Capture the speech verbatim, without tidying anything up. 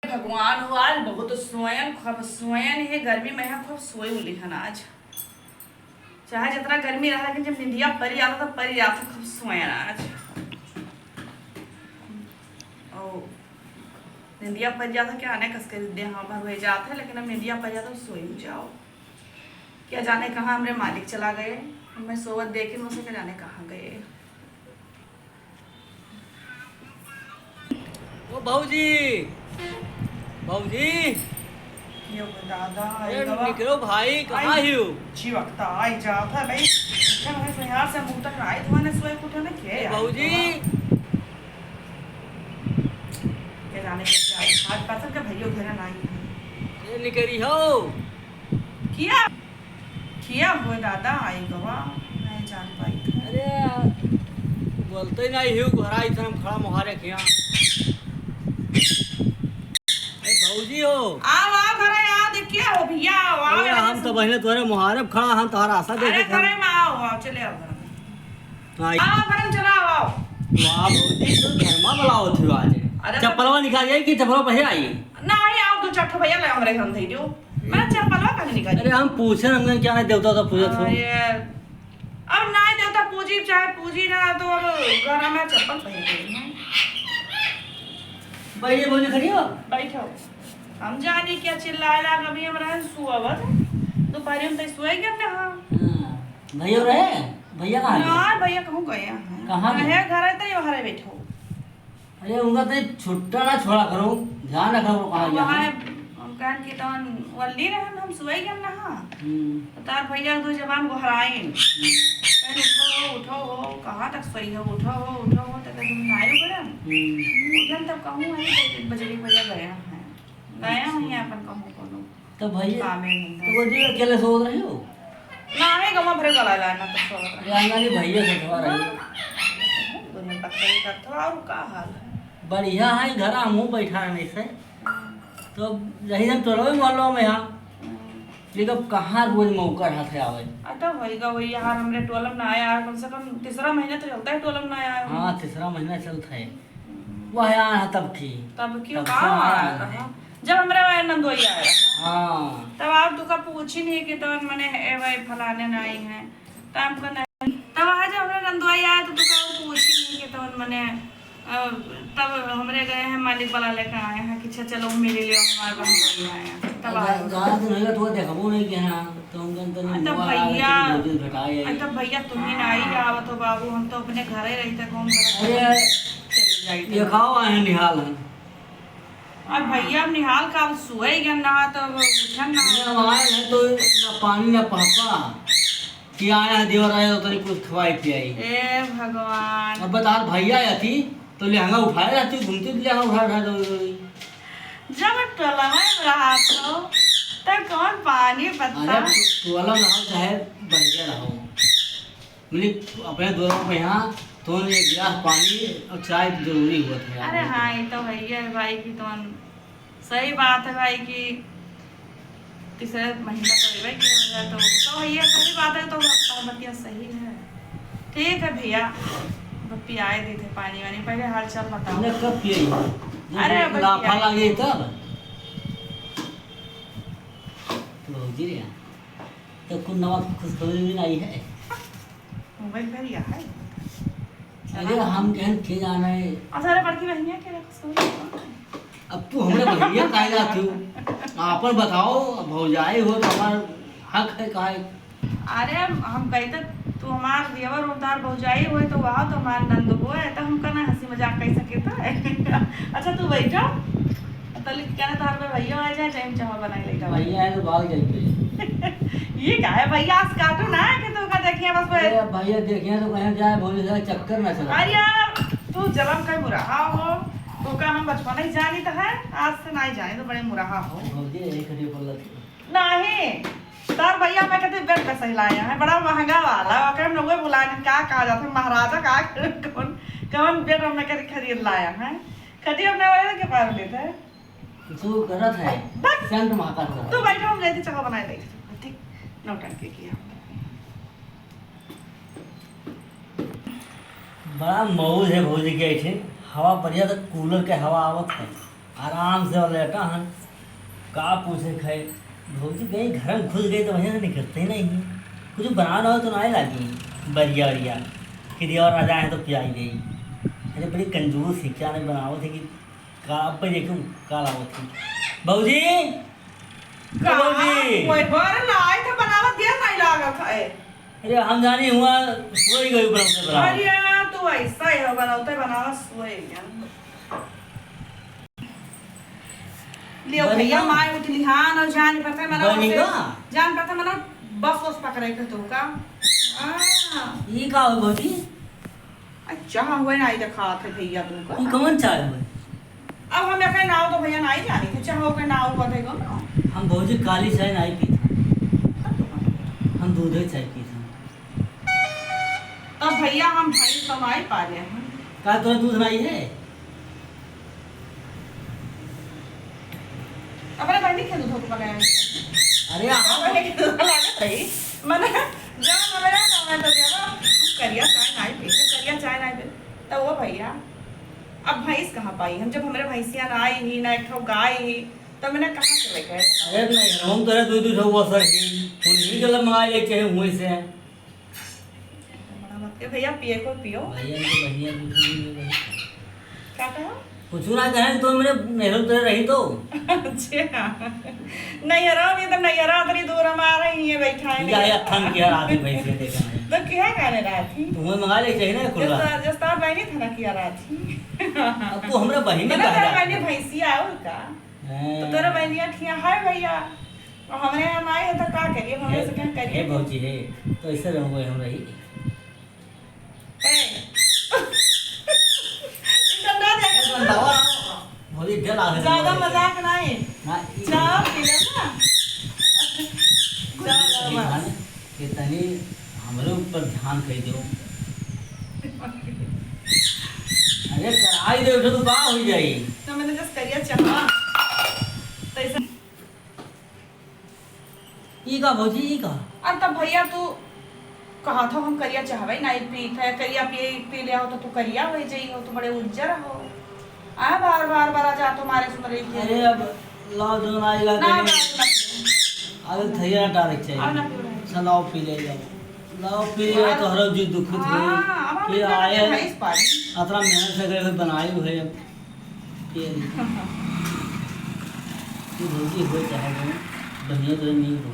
भगवान हो, आज बहुत सोयन, खूब सोयन है, गर्मी में है, खूब सोए उली हन आज। चाहे जितना गर्मी रहा, लेकिन जब निंदिया परी जाता, तब परी जाता, खूब सोयन आज। ओ, निंदिया परी जाता, क्या आने कस के देह भर हो जाता है, लेकिन अब निंदिया परी जाता, सोई जाओ। क्या जाने कहाँ हमरे मालिक चला गए, मैं सोवत देखी, मुझसे क्या जाने कहाँ गए। ओ भौजी, भौजी। यो दादा, ए, आई गवा। निकलो भाई, कहाँ आई, हियो? चिवक्ता आई जात है भाई। उठे हुए से यार से मुंह तक आई, तो मैंने सोए कुठे ना किए ए यार, भौजी। गवा। के जाने कैसे आई, आज पता के भैया घर ना आई है। ए, निकरी हो। किया? किया हुए दादा, आई गवा, नहीं जान पाई थे। अरे, बोलते ही नहीं हियो, घरा इतना खड़ा मोहारे किया। ए, भौजी हो। आओ, आओ, घरे आओ, देखिए हो भैया, आओ, आओ, अरे, यहाँ हम से तो बहने तोरे मोहारे खड़ा, हम तोहरा आशा अरे, देखे थे। घरे में आओ, आओ, चले आओ घर में। हाँ। आओ, घर में चला आओ, आओ। वाह, भौजी, तू धर्मा वाला होती हो आज। अरे, चप्पलवा निकाल जाई कि चप्पलवा पहले आई? नहीं, आओ, दो चार ठो भैया ले हमरे घर धई दियो। मैं चप्पलवा पहले निकाल अरे, हम पूछे, हमने क्या नहीं देवता तो पूछे हाँ, थो। ये अब नाई देवता पूजी, चाहे पूजी ना, तो अब घर में चप्पल पहन के ही है। बैठिए, भौजी, खड़ी हो। बैठो। हम जानी क्या चिल्लाए लाग, अभी हम रहन सुअवत। दोपहर में तो सोए गए ना हम। हाँ। भैया रहे? भैया कहाँ गए? ना, भैया कहूँ गए हैं। कहाँ गए? रहे घर है तो यो हरे बैठो। अरे, उनका तो छुट्टा ना छोड़ा करो, ध्यान रखा करो कहाँ अब गया वहाँ है। हम कहन कि तवन वल्ली रहन, हम सुअई गन ना, हाँ। हम्म। तो तार भैया दो जबान गोहराइन। हम्म। कहन, "उठो हो, उठो हो, कहाँ तक सोई हो, उठो हो, उठो हो," तक हम नाई उठन। हम्म। उठन तब कहूँ, "अरे, बजरी भैया गया है, गया है अच्छा। अपन कहूँ कोनो।" तो भैया, कामे धंधा तो वो से। जो अकेले सोवत रही हो? ना, है गवा भरे गला लाना तो सोवत रही। या ना, नहीं, भैया से थोड़ा रही। दोनों पत्थर ही करत हो, और का हाल है? बढ़िया है, घर हमहूँ बैठा है नहीं से। हम्म। तो यही हम टोलवे मोहल्लों में हाँ। हम्म। लेकिन अब कहाँ रोज मौका रहत है आवे? आ, तो वही का वही यार, हमरे टोलम ना आया, कम से कम तीसरा महीना तो चलता है, टोलम ना आया। हाँ, तीसरा महीना चलता है। वह आया है तब की। तब की तब का से आया आया है। रहा? जब हमरे वहाँ नंदोई आया रहा। हाँ। तब आप तुका पूछी नहीं कि तवन मने, "ए भाई, फलाने नाई है।" तब हमका नहीं। तब आज हमरे नंदोई आया तो तुका पूछी नहीं कि तवन मने, अ, तब हमरे गए हैं, मालिक वाला लेके आए हैं कि, "अच्छा, चलो, मिल लियो, हमारे पास नंदोई आया है।" तब अच्छा, आया। ज्यादा दिन होगा तो देखबो नहीं कि हाँ। तो हम कहन तनी आ, तब मुआ आवे भैया, तनी भौजी भेटाए आई। आ, तब भैया, तुम ही ना आई आवत हो बाबू, हम तो अपने घरे रही थे, कौन घर अरे, चले जाई थे। ये खाओ, आए हैं निहाल हैं। अब भैया, अब निहाल का अब सुए गन ना, तो अब उठन ना। ये हम आए हैं तो ना पानी ना पापा, कि आया है देवर आया तो तनी कुछ खवाई पियाई। ए भगवान। अब बता, भैया आती तो लेहंगा उठाए रहती, घूमती तो लेहंगा उठा उठा दो। जब टोलवा में रहत हो, त कौन पानी पत्ता? अरे, टो-, टोला में रहो चाहे बहरिया रहो, मतलब, अपने दोनों पे यहाँ तो एक गिलास पानी और चाय तो जरूरी हुआ था यार। अरे हाँ, ये तो है ही है भाई कि तुम सही बात है भाई कि तीसरे महीना तो अइबे के हो गया, तो, तो ये सही बात है, तो आपका बतिया सही है। ठीक है भैया, अब पियाए देते पानी वानी, पहले हाल चाल बताओ। हमने कब पिए? जब अरे, अब लाफा पियाए। लागे तब। भौजी रे, तो कुछ नवा खुशखबरी भी नहीं है। मोबाइल पे ही है। अरे, हम कहन के जाना है। अच्छा, अरे, बड़की बहनिया के रख सो। अब तू हमरे बहनिया काहे जात हो? आपन बताओ, भौजाई हो तो हमार हक है काहे? अरे, हम, हम कही तो तू हमार देवर उतार भौजाई होए तो वह तो हमार नंद होए, तो हम कहना हंसी मजाक कर सके तो। अच्छा, तू बैठो। तले कहना तोहर पे भैया आ जाए, चाहे हम चाह बनाई लेता भाई। भैया है तो भाग जाइए। ये का है भैया, आज काटो ना कि तू का देखिए बस पे। अरे भैया देखिए तो कहीं जाए, भोले से चक्कर ना चला। अरे यार, तू जलम का बुरा हो, तो का हम बचपन ही जानी तो है, आज से नहीं जानी तो बड़े मुराहा हो। भौजी यही खड़ी बोल रही। नहीं, तार भैया मैं कहते बेड का सही लाया है, बड़ा महंगा वाला, ओकरे में उहे बुलाने का कहा जाता है, महाराजा का कौन, कौन बेड हमने करी खरीद लाया है, खरीद हमने वाले के पास लेते हैं। कुछ गलत है। बस। सेंट महकत है। तू बैठो, हम जाइते चाह बनाए देते। ठीक, नौटंकी किया। बड़ा मौज है भौजी के ऐसे, हवा बढ़िया, तो कूलर के हवा आवत है। आराम से लेटा है, का पूछे खाए। भौजी गई, घर में घुस गई तो वहीं से निकलते ही नहीं। कुछ बनाना हो तो ना ही लागी, बढ़िया बढ़िया। कि देवर राजा है तो पियाई गई। अरे बड़ी कंजूस ही, क्या नहीं बनावत है कि का, अब पे देखूं का लावत है। भौजी, का? भौजी। कोई बार ना आए तो बनावत देर नहीं लागत है। अरे हम जानी हुआ सोई गई बनावते बनावत। अरे यार, तू ऐसा ही हो, बनावते बनावत सोई गया। लियो बढ़िया। भैया, माय उठली हान और जान पता मना बनी उसे, का? जान पता मना बस बस पकड़े के तो का? हाँ। ई का हो भौजी? अच्छा, हुए ना आई दिखात है भैया तू का? ई कौन चाय हुए? अब हम एकर नाव तो भैया नाई जानी थे, चाहो के नाव बताई दो ना। हम भौजी काली चाय नाई पीत हन। तब तो कौन? हम दूधे चाय पीत हन। तब भैया हम भैंस तो नाई पाले हैं। का तोरा दूध नाई है? अपने बहनी के दूध को बनाया है। अरे हम अपने के दूध लागत रही। मने जब हमारे समय तो देवा, हम करिया चाय नाई पीते, करिया चाय नाई पीते। तो वो भैया अब भैंस कहाँ पाई हम, जब हमरे भैंसिया ना आई ही, ना एक ठो गाय ही, तब मैंने कहाँ से लेके आए, बताओ? अरे नहीं, हम तो दो दो ठो वो सर ही, उन्हीं के लिए मंगा ले चाहे हुए से। बड़ा बात के भैया, पिए को पियो। भैया, इनके बहिनिया कुछ नहीं है भाई। क्या कहा? कुछ ना कहें तो मेरे नैहर तो रही तो। अच्छा, नैहरा में तो नैहरा अतरी दूर हमारा ही है, बैठा है या, या नैहरा। थन किया रात में भैंसिया देखा है। तो क्या कहने रात ही? तुम्हें मंगा ले चाहिए ना खुला। जस्ता, जस्ता बहनी था ना किया रात ही। अब तू हमरा बहिनी बना कहा तेरा जात बहनी है? भैंसिया और का? हैं। तो तोरा बहनिया खिया है भैया। और हमरे यहाँ ना आए हो तो का करिए, हमरे हे, से क्या करिए? हे भौजी हे, तो ऐसे रहूँगा हम रही। ए। इधर ना देख। ए, बंदावा, भौजी डर आ गया ज्यादा तुम्हारे। मजाक ना है। ना, ई चाय पी ले ना। चाय, चाय, बस। कि तनी हमरे ऊपर ध्यान कइ दो। अरे कराई दे, उठे तो का हो जाई? तो मैंने जस करिया चाहा। तो ऐसा ई का भौजी, ई का? अरे तब भैया तू कहा था हम करिया चाहबे नहीं पीत है, करिया पी, पी ले हो तो तू करिया हो जाई हो, तू बड़े उज्जर हो। आ बार बार बार आ जा तुम्हारे सुन रही थी। अरे अब लाओ जो ना आएगा ना, तो ना, ना। आगे थैया डाले के चाहिए। अब ना पी रहे। अच्छा, लाओ पी ले जाओ। लाओ पी ले, हाँ। तो हर जी दुखित हो। हाँ, अब फिर हम आए, भैंस पाली। अतना मेहनत से गए हुए बनाए हुए। ये देखो। ये भौजी हो चाहे जो, बढ़िया तो नहीं हो।